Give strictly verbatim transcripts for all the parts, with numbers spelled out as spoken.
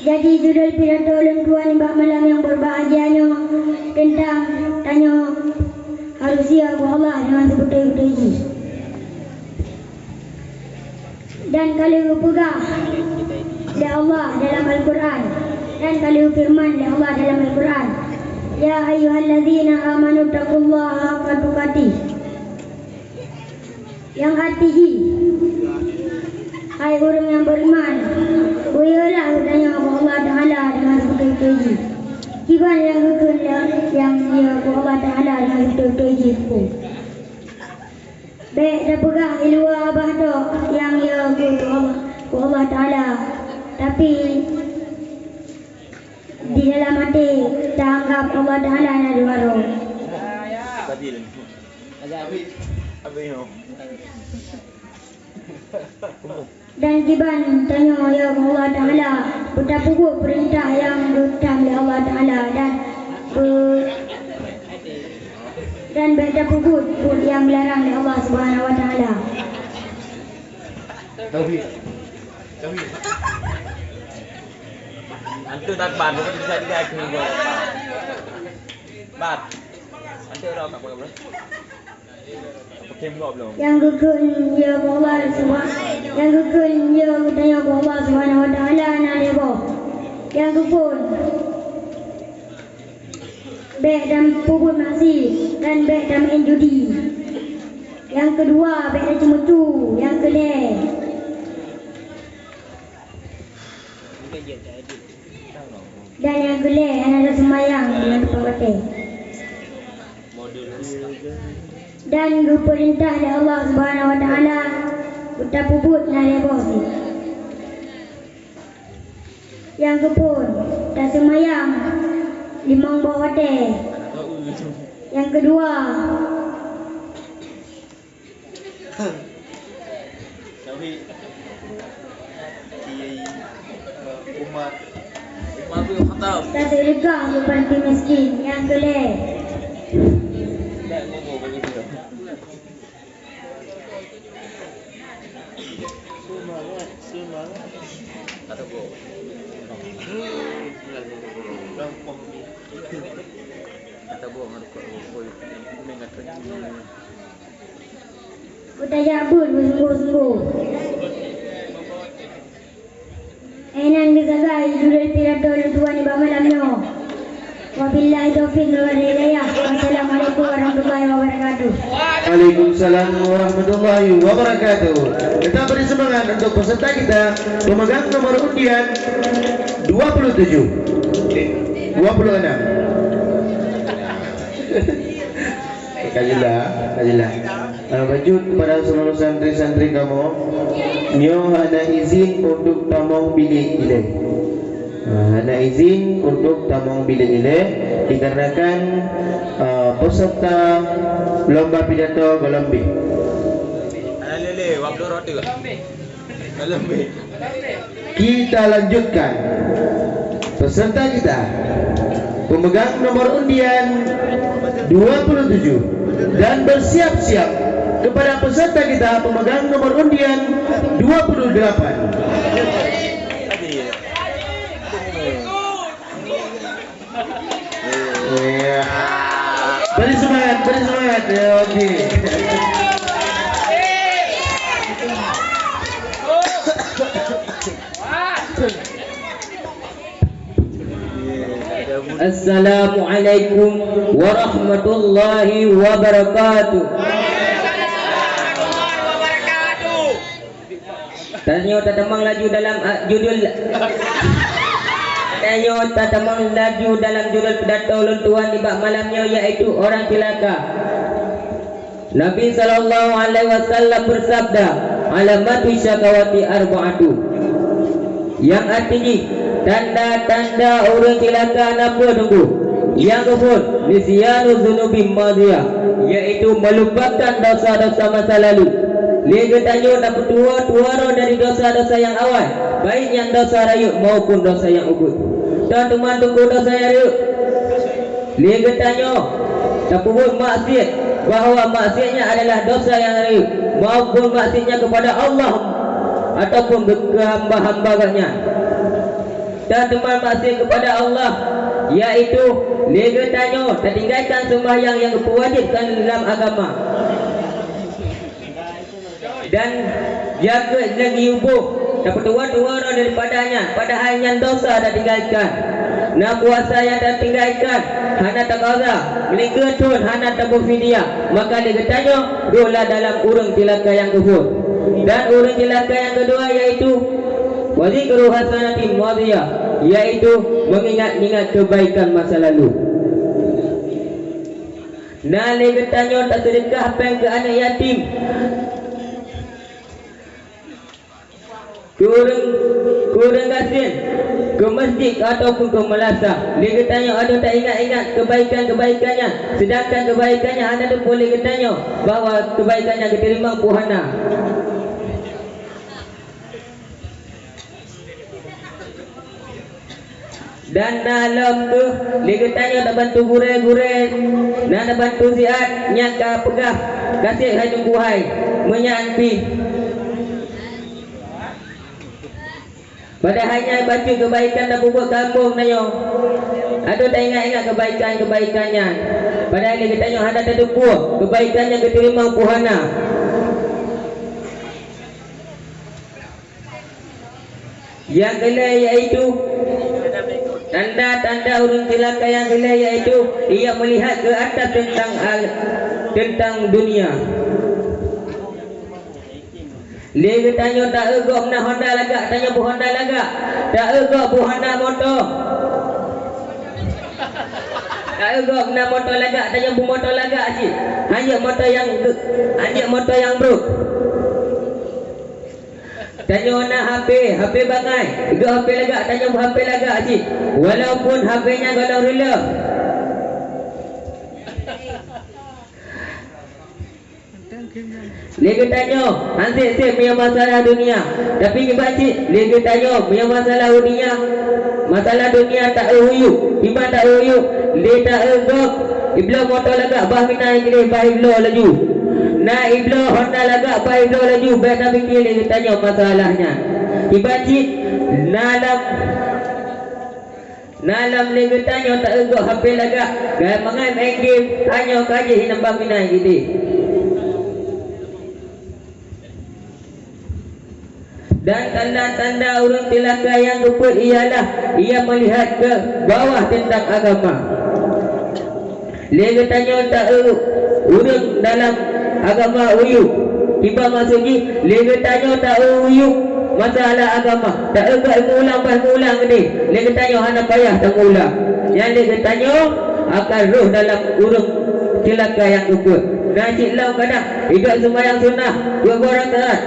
Jadi, judul pidato lôn tuan nibak malam nyang berbahagia nyoe teuntang tanyoe harôh siok keu Allah deungon seubeutôi-beutôi jih. Dan ka lheueh geupeugah lé Allah dalam Al-Qur'an, dan ka lheueh feureuman lé Allah dalam Al-Qur'an, "Ya ayyuhallazina amanu taqullaha haqqa tuqatih." Nyang arti jih, hai ureuëng nyang beriman, beuiyolah geutanyoe keu Allah Taala deungon seubeutôi-beutôi jih. Kiban nyang geukheun nyang, nyang yö keu Allah Taala deungon seubeutôi-beutôi jih peue? Bék tapeugah i luwa bah tok nyang yö keu Allah, keu Allah Taala, tapi di dalam até taanggab Allah Taala na dua droe. Dan kiban tanyoe yö keu Allah Taala, beutapeubuet peurintah nyang geutam lé Allah Taala dan be-, dan bék tapeubuet buet nyang geularang lé Allah Subhanahu wa Taala. Tauhid. Tauhid. Antu tak ban, bukan bisa digaji. Ban. Antu dah tak boleh. Nyang geukheun yö keu Allah Subha-, nyang geukheun yö geutanyoe keu Allah Subhanahu wa Taala na lhèe boh. Nyang geuphôn, bék tapeubuet maksiet dan bék tameu'en judi. Nyang keudua, bék taceumeucue. Nyang keulhèe, dan nyang keulhèe hana taseumayang lam teumpat watèe. Dan geupeurintah lé Allah Subhanahu wa Taala beutapeubuet na lhèe boh cit. Nyang geuphôn, taseumayang limong boh watèe. Nyang keudua, Tauhid. Kiai Umar. Umar bin Khattab. Tasedekah keu panti miskin. Nyang keulhèe, Geutajak beuet beusunggoh-sunggoh. Inan geusagai judul pidato lôn tuan nibak malam nyoe. Wabillahi taufiq wal hidayah. Wassalamualaikum warahmatullahi wabarakatuh. Waalaikumsalam warahmatullahi wabarakatuh. Kita beri semangat untuk peserta kita, pemegang nomor undian dua puluh tujuh. Eh, dua puluh enam. Ka jeulaih, ka jeulaih. Ah, bacut kepada seluruh santri-santri kamoe, nyoe hana izin untuk tamong bilék ilèe. Ah, hana izin untuk tamong bilék ilèe dikarenakan, ah, peserta lomba pidato goh lom bit. Hana lé-lé, dua puluh roti. Kita lanjutkan. Peserta kita, pemegang nomor undian dua puluh tujuh, dan bersiap-siap kepada peserta kita, pemegang nomor undian dua puluh delapan. Iya. Beri semangat, beri semangat. Ya, oke. Assalamualaikum warahmatullahi wabarakatuh. Tanyoe tatamong laju dalam, ah, judul, tanyoe tatamong laju dalam judul pidato lôn tuan nibak malam nyoe, yaitu orang cilaka. Nabi sallallahu alaihi wasallam bersabda, "Alamatu syakawati arba'atu." Nyang arti jih, tanda-tanda ureuëng cilaka na peue teungku? Nyang keuphôn, nisyanu dzunubi madhiyah, yaitu melupakan dosa-dosa masa lalu. Lé geutanyoe tapeutuwoe-tuwoe droe dari dosa-dosa nyang awai, baik nyang dosa rayeuk maupun dosa nyang ubit. Tan teuma teungku dosa nyang rayeuk. Lé geutanyoe tapeubuet maksiat, bahwa maksiat nyan adalah dosa nyang rayeuk, maupun maksiat nyan kepada Allah ataupun keu hamba-hamba Gobnyan. Teurimong maksiat kepada Allah, yaitu lé geutanyoe tatinggalkan sembahyang nyang geupeuwajibkan lam agama. Dan jakeut lagée ubôh, tapeutuwoe-tuwoe droe daripada nyan, padahai nyan desya tatinggalkan. Na puasa nyang tatinggalkan, hana taqadha, meuninggai thon hana taboh fidyah, maka lé geutanyoe rôhlah dalam ureuëng cilaka nyang kufur. Dan ureuëng cilaka nyang keudua yaitu wa dzikru hasanatin madiyah, yaitu mengingat-ingat kebaikan masa lalu. Na lé geutanyoe taseudeukah péng keu aneuëk yatim. Keu ureuëng, keu ureuëng gasien, keu masjid ataupun keu meulasah. Lé geutanyoe adoe taingat-ingat kebaikan-kebaikan nyan, seudangkan kebaikan nyan hana teupeue lé geutanyoe bahwa kebaikan nyan geuteurimong peue hana. Dan na lom kheueh lé geutanyoe tabantu gurée-gurée, na tabantu siat nyang ka peugah gaséh hai teungku hai, meunyan pih. Padahai nyan bacut keubaikan tapeubuet keu ambong tanyoe. Adoe taingat-ingat keubaikan-keubaikan nyan. Padahai lé geutanyoe hana tateupeue keubaikan nyang geuteurimong peue hana. Nyang keulhée yaitu tanda-tanda ureuëng cilaka nyang keulhée yaitu ia meulihat keu atas teuntang al-, teuntang dunia. Lé geutanyoe taeu gob na honda lagak, tanyoe beuhonda lagak. Taeu gob beuhonda moto. Taeu gob na moto lagak, tanyoe beumoto lagak cit. Hanjeuet moto nyang, hanjeuet moto nyang brok. Tanyoe na HP, HP bangai. Gob HP lagak, tanyoe beu HP lagak cit. Walaupun HP nyan golom reuleuh. Lé geutanyoe, han sép-sép meunyoe masalah dunia. Tapi kiban cit, lé geutanyoe, meunyoe masalah dunia, masalah dunia taeu uyuek. Kiban taeu uyuek, lé taeu gob, ibloe moto lagak bah meunan gleh bah ibloe laju. Na ibloe honda lagak bah ibloe laju, bék tapiké lé geutanyoe masalah nyan. Kiban cit, na lam Na lom lé geutanyoe taeu gob HP lagak, gaya mangai main game, tanyoe ka jih nambah minai gideh. Dan tanda-tanda ureuëng cilaka nyang keupeuet ialah ia meulihat keu bawah teuntang agama. Lé geutanyoe taeu ureuëng dalam agama uyuek. Kiban maksud jih, lé geutanyoe taeu uyuek masalah agama. Taeu gob meuulang bah meuulang geude. Lé geutanyoe hana payah tameuulang. Nyan lé geutanyoe akan rhoh dalam ureuëng cilaka nyang keupeuet. Na cit lom kadang, igob seumayang sunnah, dua boh rakaat.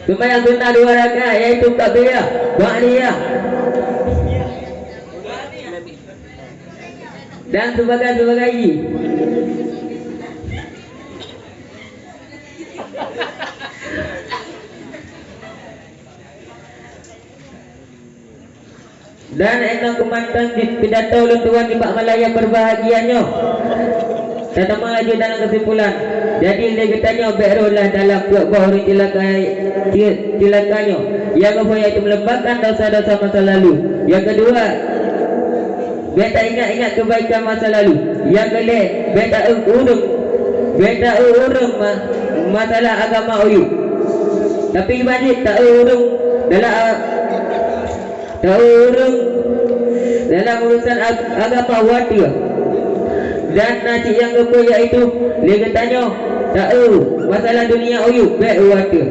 Seumayang sunnah dua rakaat, yaitu qabliyah, ba'diyah. Dan sibagai-sibagai jih. Dan 'oh noe keumantöng di pidato ulôn tuan nibak malam nyang beureubahagia nyoe. Tatamong laju dalam keusimpulan. Jadi, lé geutanyoe bék rhoh lah dalam pruet boh ureuëng cilaka, ci-, cilaka nyoe. Nyang keupeuet yaitu meulupakan desya-desya masa lalu. Nyang keudua, bék taingat-ingat keubaikan masa lalu. Nyang keulhèe, bék taeu ureuëng, bék taeu ureuëng ma-, masalah agama uyuek. Tapi bajik taeu ureuëng dalam a-, taeu ureuëng dalam urusan ag-, agama watèe. Dan na cit nyang keupeuet yaitu lé geutanyoe taeu masalah dunia uyuek bék watèe.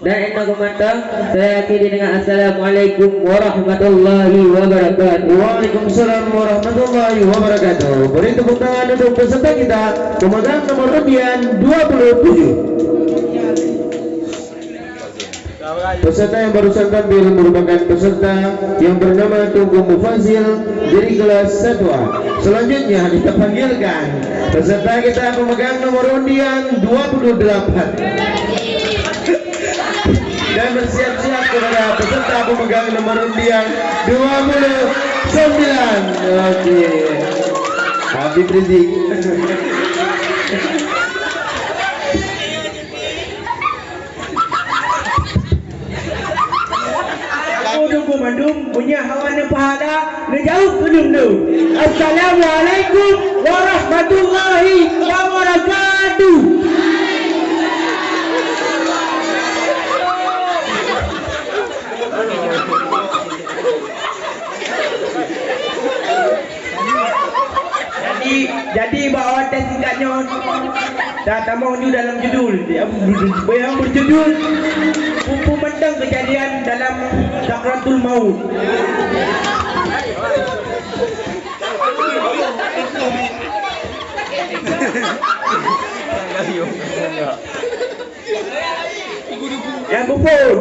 Dan 'oh noe keumantöng, saya akhiri dengan assalamualaikum warahmatullahi wabarakatuh. Waalaikumsalam warahmatullahi wabarakatuh. Beri tepuk tangan untuk peserta kita, pemegang nomor undian dua puluh tujuh. Peserta yang barusan tampil merupakan peserta yang bernama Teungku Mufazil dari kelas satu A. Selanjutnya kita panggilkan peserta kita pemegang nomor undian dua puluh delapan. Dan bersiap-siap kepada peserta pemegang nomor undian dua puluh sembilan. Oke. Habib Rizik. Meunyoe hawa neupahala, neujaweueb keu lôn dulu. Assalamualaikum warahmatullahi wabarakatuh. Jadi, jadi bak watèe singkat nyoe, ta-, tamong ju dalam judul, nyang berjudul, peue-peue mantong keujadian dalam sakratul maut. Nyang keuphôn.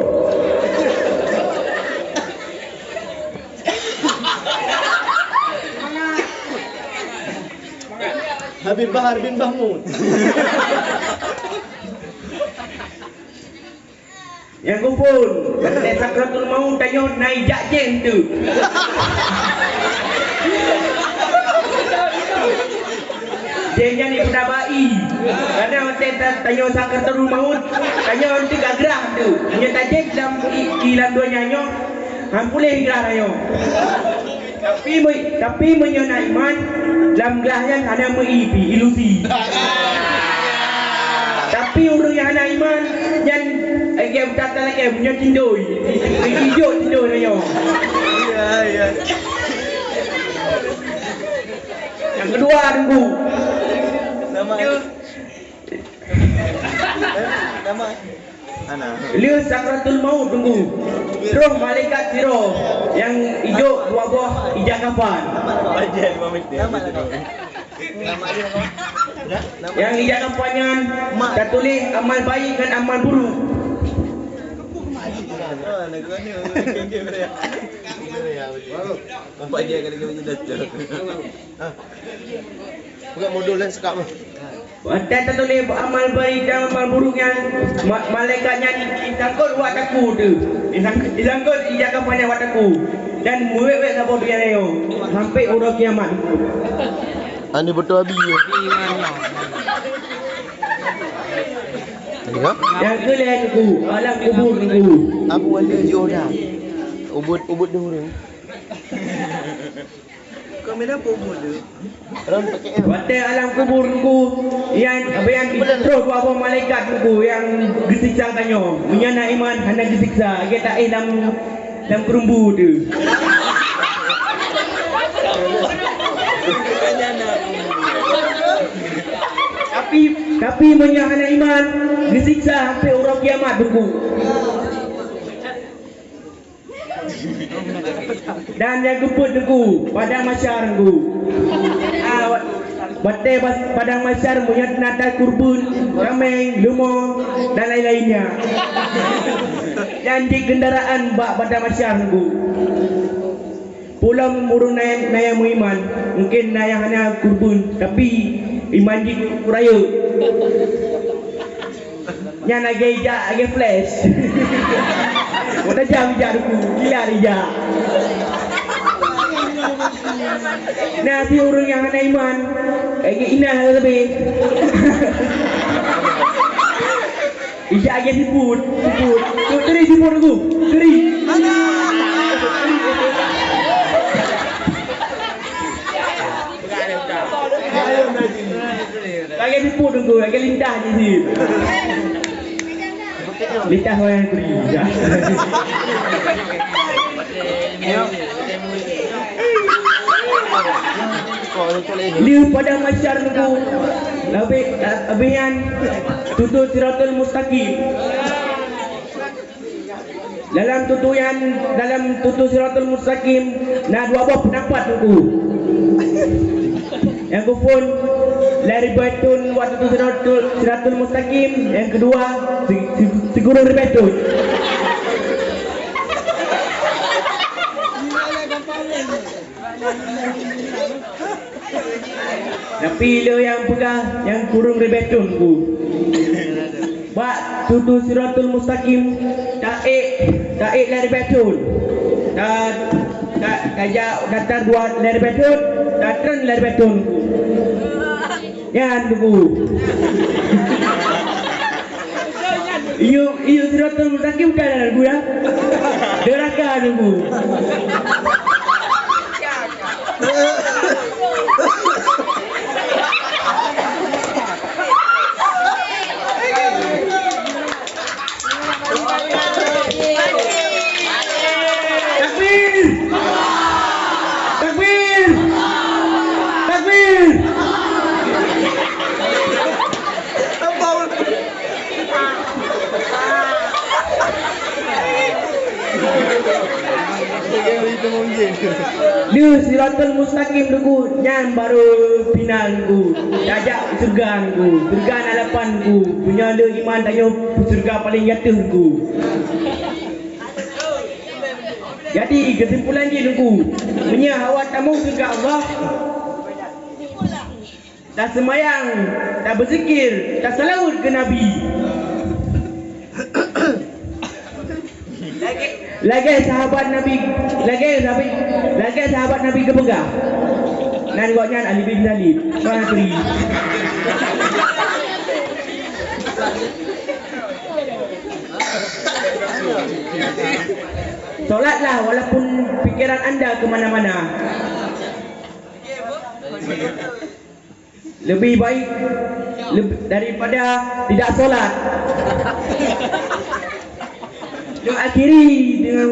Habib Bahar bin Mahmud. Nyang keuphôn, watèe sakratul maut tanyoe na ijak jén teuh. Jén nyan ipeudabai. Karena watèe ta-, tanyoe sakratul maut, tanyoe teuh ka grah teuh. Meunyoe tajén lam i-, i lam donya nyoe, han puléh grah tanyoe. Tapi meu-, tapi meunyoe na iman, lam glah nyan hana meu-i pih, ilusi. Tapi ureueng nyang hana iman, nyan, eh, lagèe buta lagèe meunyoe tindoi, ijok tindoi nyoe. Iya, iya. Nyang keudua, Teungku. Nama? Eh, nama? Ana. Lheueh sakratul maut, Teungku, troh malaikat sidroe nyang ijok dua boh ija kafan. Nyang ija kafan nyan tatuléh amal baik ngon amal buruk. Nampak dia kali-kali dah. Buka modul lain sekak mah. Watèe tatuléh amal baik dan amal buruk nyan, ma-, malaikat nyan isangkot wak takue teuh. Isang-, isangkot ija kafan nyan wak takue. Dan meuwét-wét saboh donya nyoe, sampai uroe kiamat. Ani beutôi abi. Nyang keulhèe, Teungku, alam kubur, Teungku. Abu ada jioh dah. Ubut, ubut dulu. Watèe alam kubur, Teungku, nyan, nyan troh dua boh malaikat, Teungku, nyang geusiksa tanyoe. Meunyo na iman, hana geusiksa. Lagèe taéh lam, lam keurumbu teuh. Tapi, tapi meunyo hana iman, geusiksa sampai uroe kiamat, Teungku. Dan nyang keupeuet, Teungku, padang mahsyar, Teungku. Ah, wa-, watèe bas-, padang mahsyar, meunyo na takurbeuen, kaméng, leumo, dan lain-lainnya. Nyan jeuet keundaraan bak padang mahsyar, Teungku. Peulom ureueng na nyang, na nyang meuiman, mungken na nyang hana kurbeuen, tapi iman jih rayeuk. Nyan lagèe ijak, lagèe flash. Meutajam ijak, Teungku, kilat ijak. Na si ureueng nyang hana iman, lagèe inah leubeh. Ijak lagèe siput, siput. Tu, turi siput, Teungku. Turi. Lagèe siput, Teungku, lagèe lintah jih sit. Lintah orang yang turi. Lheueh padang mahsyar, Teungku, leubeh, leubeh nyan tutoe Siratul Mustaqim. Dalam tutoe nyan, dalam tutoe Siratul Mustaqim, na dua boh peundapat, Teungku. Nyang keuphôn, lhèe ribèe thôn watèe tutoe Siratul, Siratul Mustaqim, nyang keudua, si-, si-, sikureueng ribèe thôn. Tapi le nyang peugah nyang kureueng ribèe thôn, Teungku. Bak tutoe Siratul Mustaqim, taék, taék lhèe ribèe thôn. Ta-, ta-, tajak datar dua lhèe ribèe thôn, tatreun lhèe ribèe thôn, Teungku. Nyan, Teungku. Iyo, iyo, Siratul Mustaqim bukan dalam buku, ya? Neraka nunggu. Takbir! Takbir! Takbir! Deuh Siratul Mustaqim Teungku, nyan barô pinang Teungku. Tajak syeuruga Teungku, syeuruga na lapan Teungku. Meunyoe le iman tanyoe syeuruga paleng ateueh Teungku. Jadi keusimpulan jih Teungku, meunyoe awak tamong syeuruga Allah, taseumayang, tabeuzikir, taseulaweuet keu Nabi. Lagèe sahabat Nabi, lagèe sahabat, lagèe sahabat Nabi geupeugah, nan gobnyan Ali bin Thalib, seorang Nabi. Sholatlah walaupun pikiran anda ke mana-mana. Lebih baik leb- daripada tidak sholat. Yuk akhiri dengan